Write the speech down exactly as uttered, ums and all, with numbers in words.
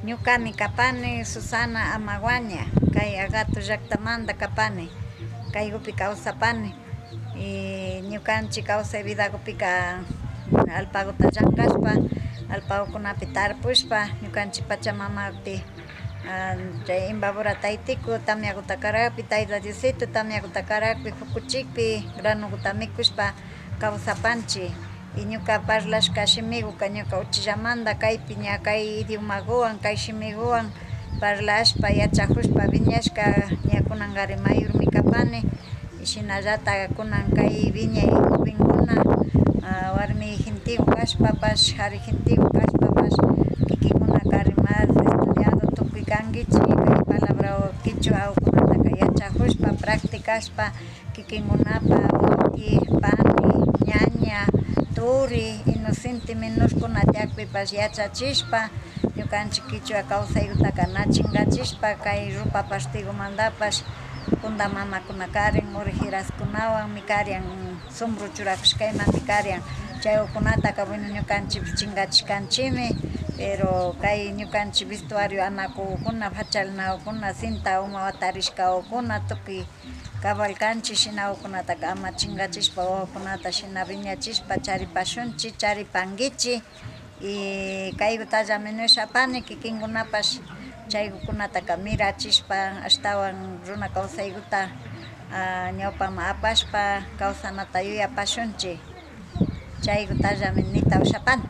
Ñukami kapani Susana Amaguaña, kay Agato llaktamanta kapani, kaykupi kawsapani. Y ñukanchik kawsay vidakupika allpakuta llankashpa, allpakukunapi tarpushpa, ñukanchik Pachamamapi, ah, chay Imbabura Taytiku tamyakuta karakpi, Tayta Diosito tamyakuta karakpi, pukuchikpi granukuta mikushpa kawsapanchik. Y ñuka parlashka shimikuka ñuka uchillamanta kaypi ña kay idiomakuwan, kay shimikuwan parlashpa, yachakushpa wiñashka, ña kunankari mayormi kapani. Y shinallata kunan kay wiñay jovenkuna, ah, warmi genteku kashpapash, kari genteku kashpapash, kikinkunakari más estudiado tukuy kankichik, kay palabra kichwakunataka yachakushpa, practicashpa, kikinkunapa wawki, pani, ñaña, turi, inocente menorkuna tiyakpipash yachachishpa, ñukanchik kichwa kawsaykutaka na chinkachishpa, kay rupa partikumantapash punta mamakuna karin, orejeraskunawanmi karian, sombro churakushkaymanmi karian. Chaykunataka, bueno, ñukanchikpish chinkachishkanchikmi, pero kay ñukanchik vestuario anakukuna, fachalinakukuna, cinta uma watarishkakuna, tukuy cabalcanchik, shinakukunataka ama chinkachishpa, wawakunata shina wiñachishpa charipashunchik, charipankichik. Y kaykutallami nishapani, kikinkunapash chaykukunataka mirachishpa, ashtawan runa kawsaykuta, ah, ñawpaman apashpa kawsanata yuyapashunchik. Chaykutallami nita ushapani.